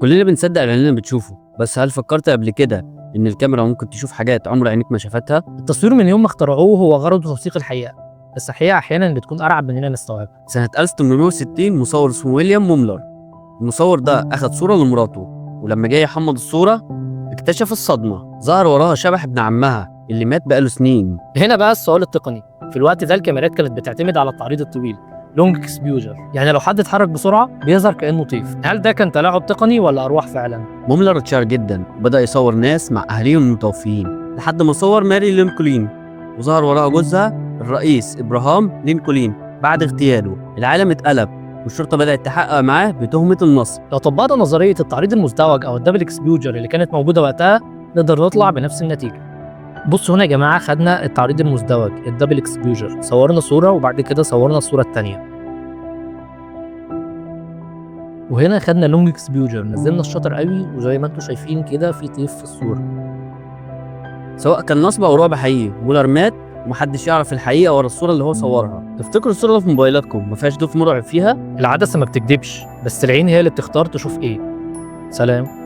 كلنا بنصدق اللي عينينا بتشوفه، بس هل فكرت قبل كده ان الكاميرا ممكن تشوف حاجات عمر عينيك ما شافتها؟ التصوير من يوم ما اخترعوه هو غرضه توثيق الحقيقة، بس الحقيقة أحيانا بتكون أرعب من إننا نستوعبها. سنة 1860 مصور اسمه ويليام موملر، المصور ده أخد صورة لمراته، ولما جاي يحمض الصورة اكتشف الصدمة، ظهر وراها شبح ابن عمها اللي مات بقاله سنين. هنا بقى السؤال التقني، في الوقت ده الكاميرات كانت بتعتمد على التعريض الطويل long exposure، يعني لو حد اتحرك بسرعة بيظهر كأنه طيف. هل ده كان تلاعب تقني ولا أرواح فعلا؟ موملر اتشهر جدا وبدأ يصور ناس مع أهاليهم المتوفيين، لحد ما صور ماري لينكولين وظهر وراها جوزها الرئيس إبراهام لينكولين بعد اغتياله. العالم اتقلب والشرطة بدأت تحقق معاه بتهمة النصب. لو طبقنا نظرية التعريض المزدوج أو ال double exposure اللي كانت موجودة وقتها نقدر نطلع بنفس النتيجة. بصوا هنا يا جماعة، خدنا التعريض المزدوج ال double exposure، صورنا صورة وبعد كده صورنا الصورة التانية، وهنا خدنا long exposure، نزلنا ال shutter قوي وزي ما انتم شايفين كده في طيف في الصورة. سواء كان نصب أو رعب حقيقي، مولر مات ومحدش يعرف الحقيقة ورا الصورة اللي هو صورها. تفتكروا الصورة في موبايلاتكم ما فيهاش ضيف مرعب فيها؟ العدسة ما بتكدبش، بس العين هي اللي بتختار تشوف ايه. سلام.